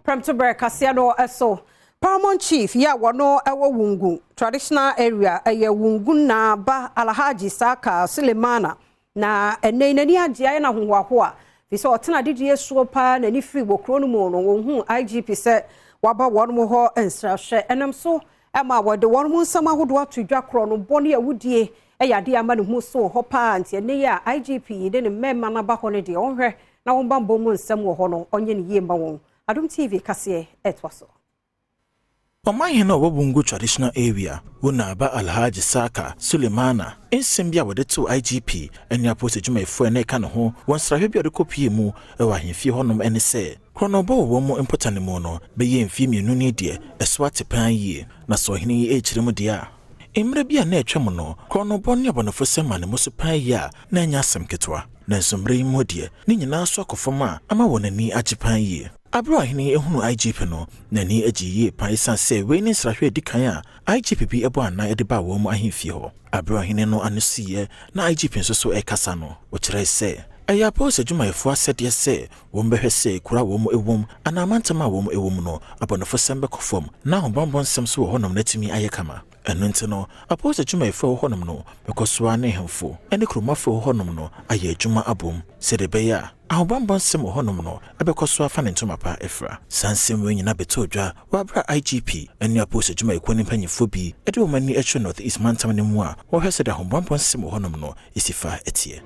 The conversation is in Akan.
Prɛmtoberɛ kaseɛ no so, Paramount Chief yi a wɔno wɔ Wungu Traditional Area, ɛyɛ Wungu Naa ba Alhaji Saka Sulemana, na ɛnnɛ yi n'ani agye ayɛ no ahohoahoa firi sɛ ɔtena adedie soɔ paa n'ani firi wɔ kuro no mu no wɔhuu IGP sɛ waba wɔn hɔ nsrahwɛ ɛnam so ma wɔde wɔn nsɛm ahodoɔ ato dwa korɔ no bɔ ne awudie ɛyɛ adeɛ ama ne ho so wɔ hɔ paa. Nti ɛnnɛ yi a IGP de ne mmarima no aba hɔ no deɛ, ɔnhwɛ na wɔn bammɔ mu nsɛm wɔ hɔ no ɔnyɛ ne yie ma wɔn. Adom TV kaseɛ ɛtoa so. Ɔmanhene a ɔwɔ Wungu Traditional Area, Wunaba Alhaji Saka Sulemana, nsɛm bi a wɔde too IGP ne apolisi adwumayɛfoɔ a na ɛka ne ho wɔ nsrahwɛ bi a ɔde kɔpie mu wɔ ahemfie hɔnom ne sɛ, korɔnɔbɔ wɔ wɔn mu mpɔtam no mu no bɛyɛ mfeɛ 2 ni deɛ, ɛso ate paa yie. Na sɛ ɔhene yi ɛrekyerɛ mu deɛ a, mmerɛ bi a na atwa mu no, korɔnɔbɔ ne abɔnefosɛm ma ne mu so paa yie a na ɛnyɛ asɛm ketewa. Nanso mmerɛ yi mu deɛ, ne nyinaa so akɔ fam a ama wɔn ani agye paa yie. Abere a ɔhene ehunu IGP no, n'ani agye yie paa esiane sɛ wei ne nsrahwɛ edi kan a IGP bi ɛbɔ anan de baa wɔn mu ahemfie hɔ. Abere a ɔhene no ano siiɛ na IGP nso so ɛrekasa no, ɔkyerɛ sɛ ɛyɛ apolisi adwumayɛfoɔ asɛdeɛ sɛ wɔn bɛhwɛ sɛ kuro a wɔn ɛwɔ anaa amantam a wɔn ɛwɔ mu no, abɔnefosɛm bɛkɔ fam na ahobammɔ nsɛm so wɔ hɔnom no atumi ayɛ kama. Ɛno nti no, apolisi adwumayɛfoɔ a ɛwɔ hɔnom no bɛkɔ so ara ne ahemfo ne kuromafoɔ a ɛwɔ hɔnom no ayɛ adwuma abom sɛdeɛ ɛbɛyɛ a ahobammɔ nsɛm wɔ hɔnom no ɛbɛkɔ so afa ne ntoma pa afira. Saa nsɛm wei nyinaa bɛtɔ dwa wɔ abere a IGP ne apolisi adwumayɛkuo ne mpanyinfoɔ bi de wɔn ani akyerɛ North East mantam no mu a wɔhwɛ sɛdeɛ ahobammɔ nsɛm wɔ hɔnom no ɛsi fa ɛteɛ.